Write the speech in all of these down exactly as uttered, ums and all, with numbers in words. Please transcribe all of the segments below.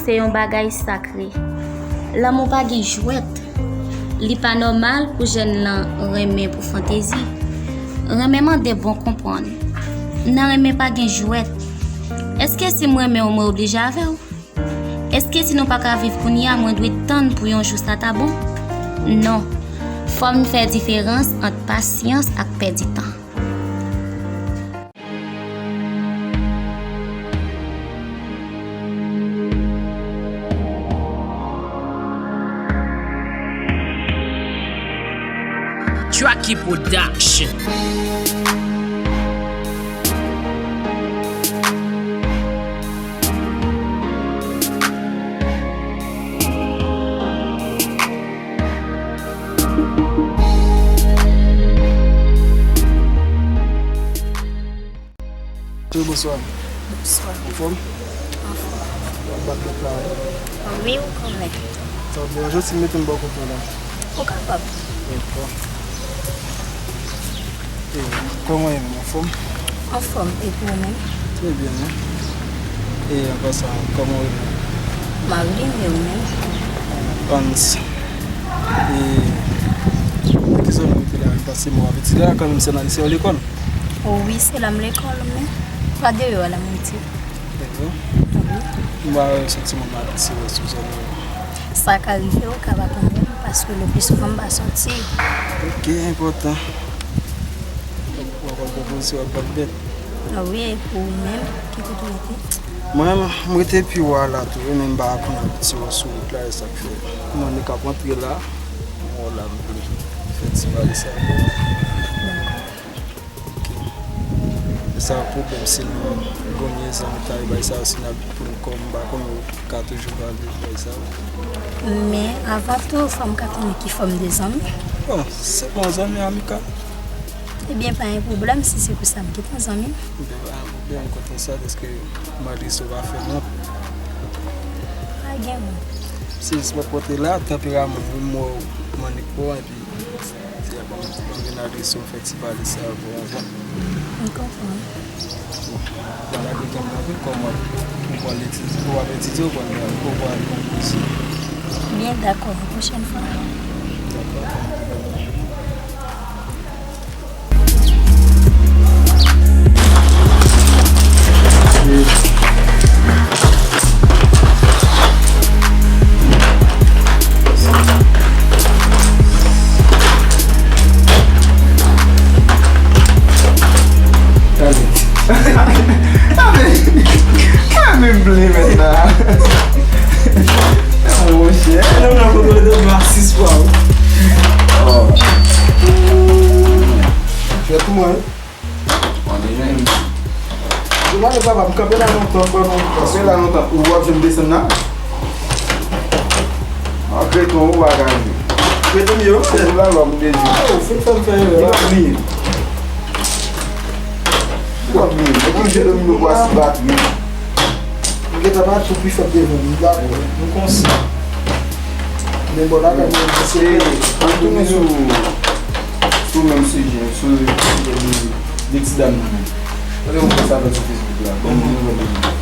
Se yon bagay sakre. Lanmou pa gen jwèt. Li pa nòmal pou jèn lan renmen pou fantezi. Renmen mande bon konprann. Nan renmen pa gen jwèt. Èske si m renmen w, mwen oblije avè w? Èske si nou pa ka viv kounye a, mwen dwe tann pou yon jou sa ta bon? Non. Fò n fè diferans ant pasyans ak pèdi tan. Tracky Production. Wi, bonswa. Bonswa. Anfòm? Anfòm. W ap bat lòt la, wi? Wi, ou konnen. Sa ap deranje w si m mete m bò kote w la? Ou kapab. Dakò. E, kòman w ye, anfòm? Anfòm, e pou ou menm? Trè byen, non? E, an pasan, kòman w ye? M ap byen, e ou menm? Ann, e, ki zòn ou rete la? Paske m wè w ap etidye la kanmenm, se nan lise w lekòl? O wi, se la m lekòl, men pa deyò a la m rete. Deyò? Wi. M pa wè yon santiman m ap tire sou zòn nan. Sa ka rive, ou ka pa konnen, paske le pli souvan m pa soti. Ok, enpòtan. W ap al pran pozisyon, w ap bat bèt. A wi, e pou ou menm, ki kote w rete? Mwen, m rete pi wo a la tou, wi, men m pa konn abitye wè sou wout la, e sa k fè. M annik ap antre la, m wè w la, m vle fè ti pale sa. Dakò. Ok. E sa pwoblèm si nou gonyen zanmitay, bay sa, si n ap viv pou nou kòm, m pa konnen ou ka toujou pale, bay sa. Men, avan tou, fò m ka konnen ki fòm de zanmi. Bon, se bon zanmi amikal. Ebyen, pa gen pwoblèm, si se pou sa, m gentan zanmi. Ebyen, pa gen pwoblèm, m kontan sa, dèske m adrese w pa fè m wont. Pa gen wont. Se jis mwen pote la, tanperaman, wi, m wè w, m annik wè w, epi se la ban m, ban m vin adrese w, fè ti pale sa avè w avan. M konprann. Bon, w a lage tan m nan tou, kòman ou pral etidye, ou ap etidye, ou pral, ou pral pran koze? Byen, dakò, yon pwochèn fwa. Dakò. Gade. Gade. Gade menm ble mèt la. Monchè. Nonm nan kote w te dwe a sis fwa, wi. Oh. Fè tou mwen. Mwen bezwen. Ou pa gen papa, m kanpe la lontan, frè, non. Kanpe la lontan, ou w ap jwenn desann la? An kreton, ou pa ka jwe. Kreton m ye, wi, frè. Ou la, lò, m bezwen. Oh, fin fè m fè erè. Ou pa bliye. Ou pa bliye. Mwen ki jwe domino pou asibat, wi. M gentan pa tou pi fèb devan m, dakò. Nou konsa. Men bon, la, kòm se, ann tounen sou, sou menm sijè, sou sijè de, de ti dam nan menm. Kote ou fè sa fè sou Facebook la? Bon, nou wè deja.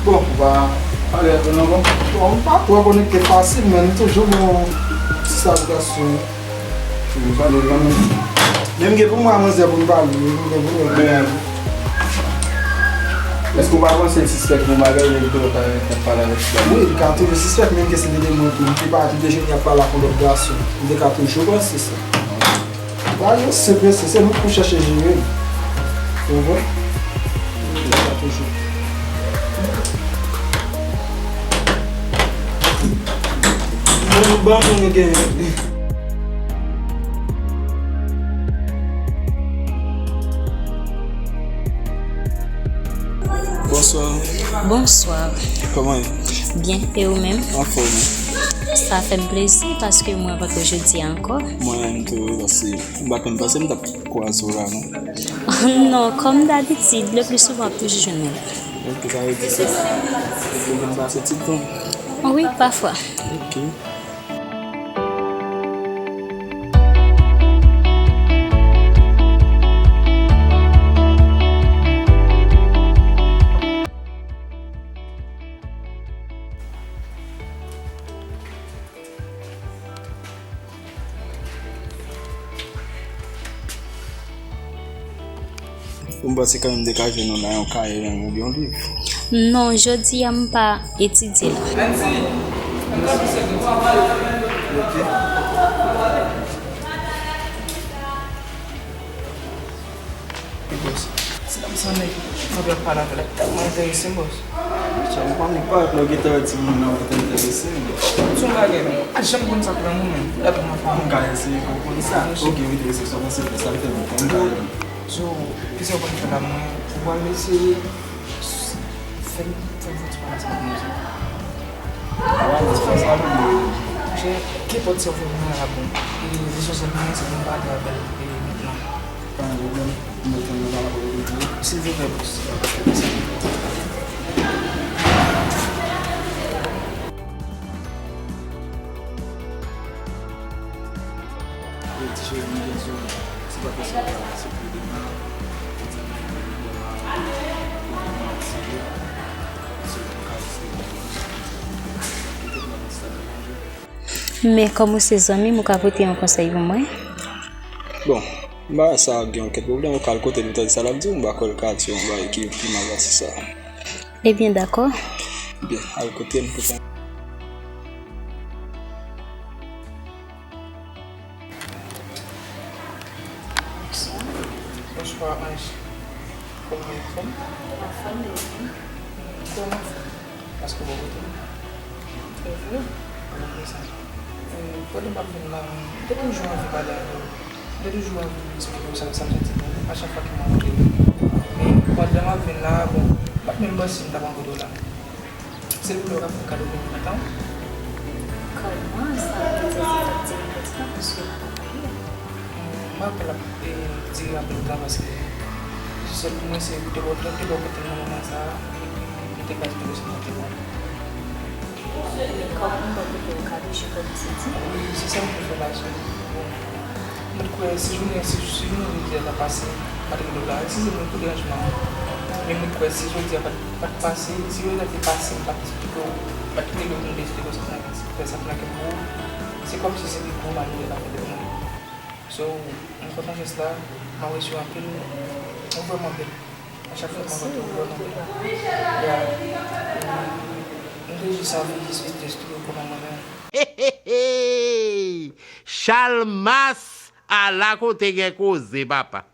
Bon, ou pa pale avè l ankò? Bon, m pa twò konekte fasil, men nou toujou gen yon ti saltasyon. Toujou pale kanmenm. Men m gen pou m wè manzè pou m pale, men m gen pou m wè. Men, èske w pa panse l sispèk yon bagay lè l te wè w t ap pale avèk ti dam nan? Wi, li ka toujou sispèk, menm ke se te de mwen tou, m te pa, m te jwenn li ap pale ak yon lòt gason. M te ka toujou panse sa. Pa gen se prese, se nou k pou chèche jere l. Ou konprann? Se sa toujou. Bon, nou ban moun nou genyen. Bonswa. Bonswa. Kòman ye? Byen, e ou menm? Anfòm, wi. Sa fè m plezi paske m wè w ankò jodi a ankò. Mwen menm tou, wi, paske m pa konn panse m t ap kwaze w la, non. Non, kòm dabitid, le pli souvan w ap toujou jwenn mwen la. Ok, sa vle di se, ou konn pase ti tan? Wi, pafwa. Ok. M panse kanmenm m te ka jwenn ou nan yon kaye menm oubyen yon liv. Non, jodi a m pa etidye la. Bòs, se tankou se yon nèg m ap pale avè l, li tèlman enterese m, bòs. Sa, m pa konn pa, lè w gentan wè timoun nan, ou te enterese m. Di yon bagay, men, m pa janm konn sa k lanmou, men. Gade, m ap fè yon... M ka eseye konprann sa. Ok, m enterese, sa w panse de sa, m fè yon konn bagay. So, kisa w konn fè la, mwen, ou pral eseye fè m, fè m fè ti pale ansanm ak mwen. Pale ansanm avè m, mwen. Monchè, kenpòt sa w fè mwen la bon. E lesansyèl pou mwen, se pou m pale avè l, e mentnan. Pa gen pwoblèm. Mwen tann nan pale avè w toujou. Silvouplè, bòs. Ti cheri, mwen gen sou, se pa kesyon sa, se pou demen, pou demen, pou demen, se pou demen, se pou demen. Men kòm ou se zanmi m, ou ka pote yon konsèy pou mwen. Bon, m pa wè sa gen okenn pwoblèm, ou ka al kote l, ou tande sa l ap di w, m pa kwè l ka di w yon bagay ki pi mal pase sa. Ebyen, dakò. Byen, al kote l pou... Bonswa, Anj. Kòman w ye, anfòm? Anfòm, e ou? Kòman w fè? Paske w bò kote m. Trè vre. Ou konn sa. E, pandan m ap vin la, m te toujou anvi pale avè w. M te toujou anvi eksplike w sa, sa m santi pou ou a chak fwa ke m rankontre w. Men, pandan m ap vin la, bon, m pa t menm panse m t ap rankontre w la. Silvouplè, ou ka fè m kado de minit tan w? Kòman sa, ou te sezi, sa te di m piti tan, paske m pa konprann. M pa kwè l ap, e, dire anpil tan, paske esansyèl pou mwen, se te bò, te bò kote m nan moman sa a, epi m te ka di ke se mwen te bon. Men kòman m bò kote w ka deje kòmanse di m? Wi, se sa m te fè la, sè. Bon, mwen kwè si jounen, si, si jounen jodi a ta pase, m pa t rele w la. Eskize mwen pou deranjman an. Men mwen kwè si jodi a pa t, pa t pase, si jodi a te pase, m pa t di w, m pa t rele w pou m te di w sa k nan, fè sa k nan kè m pou ou. Se kòmsi se te gwo malere l ap fè tèt mwen. So, m kontan jès la, m apresye w anpil, ou vrèman bèl. A chak fwa m rankontre w, ou vrèman bèl. Ya. M te jis anvi jis vin jis touye w kòman mwen menm. Chalmas, ala kote gen koze, papa.